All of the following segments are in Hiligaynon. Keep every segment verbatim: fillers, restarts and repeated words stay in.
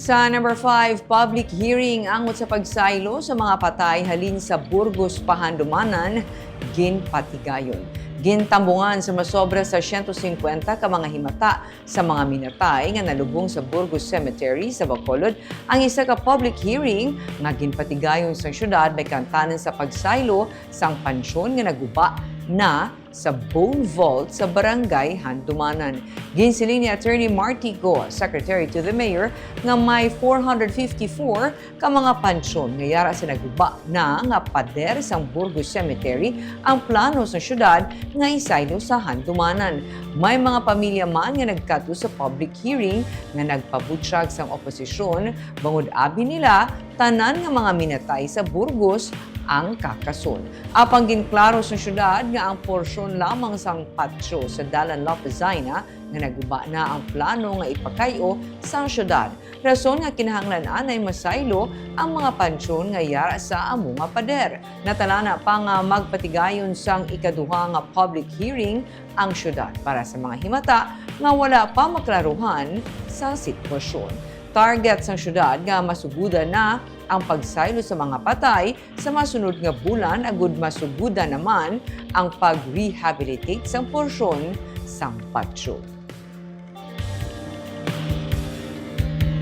Sa number five, public hearing angot sa pagsaylo sa mga patay halin sa Burgos, Pahandumanan, ginpatigayon. Gintambungan sa masobra sa siyento singkwenta ka mga himata sa mga minatay nga nalubong sa Burgos Cemetery sa Bacolod ang isa ka public hearing nga ginpatigayon sang syudad may kaangtanan sa pagsaylo sang pansyon nga naguba na sa Bone Vault sa Barangay Handumanan. Ginsiling ni Attorney Marty Go, Secretary to the Mayor, nga may four hundred fifty-four ka mga pansyon nga yara sa naguba na nga pader sang Burgos Cemetery ang plano sa syudad nga isaylo sa Handumanan. May mga pamilya man nga nagkadto sa public hearing nga nagpabutyag sang oposisyon bangod abi nila tanan nga mga minatay sa Burgos ang kakason. Apang ginklaro sa syudad nga ang porsyon lamang sang patio sa Dalan Lopez Zaina nga naguba na ang plano nga ipakay-o sang syudad, rason nga kinahanglan anay masaylo ang mga pansyon nga yara sa amo nga pader. Natalana pa nga magpatigayon sang ikaduha nga public hearing ang syudad para sa mga himata nga wala pa maklaruhan sa sitwasyon. Target sang syudad nga masugudan na ang pagsaylo sa mga patay sa masunod nga bulan, agud masugudan naman ang pag-rehabilitate sang porsyon sang patio.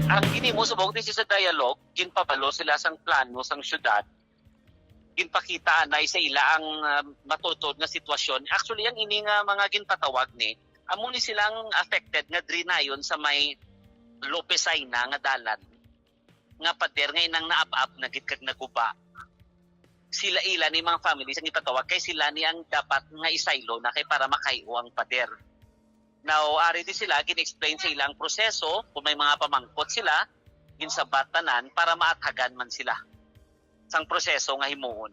Ang ginhimo subong, this is a dialogue, ginpabalo sila sang plano sang syudad, ginpakita anay sa ila ang ah, matuod nga sitwasyon. Actually, ang ini nga mga ginpatawag ni, amo ni silang affected nga dri nayon sa may Lopez Zaina nga dalan, nga pader nga inang naab-ab na gid kag naguba. Sila ila ni mga families ang ipatawag kay sila ni ang dapat nga isaylo na kay para makay-o ang pader. Now, ari di sila gin-explain sa ilang proseso, kung may mga pamangkot sila, ginsabat tanan para maathagan man sila sang proseso nga himuon.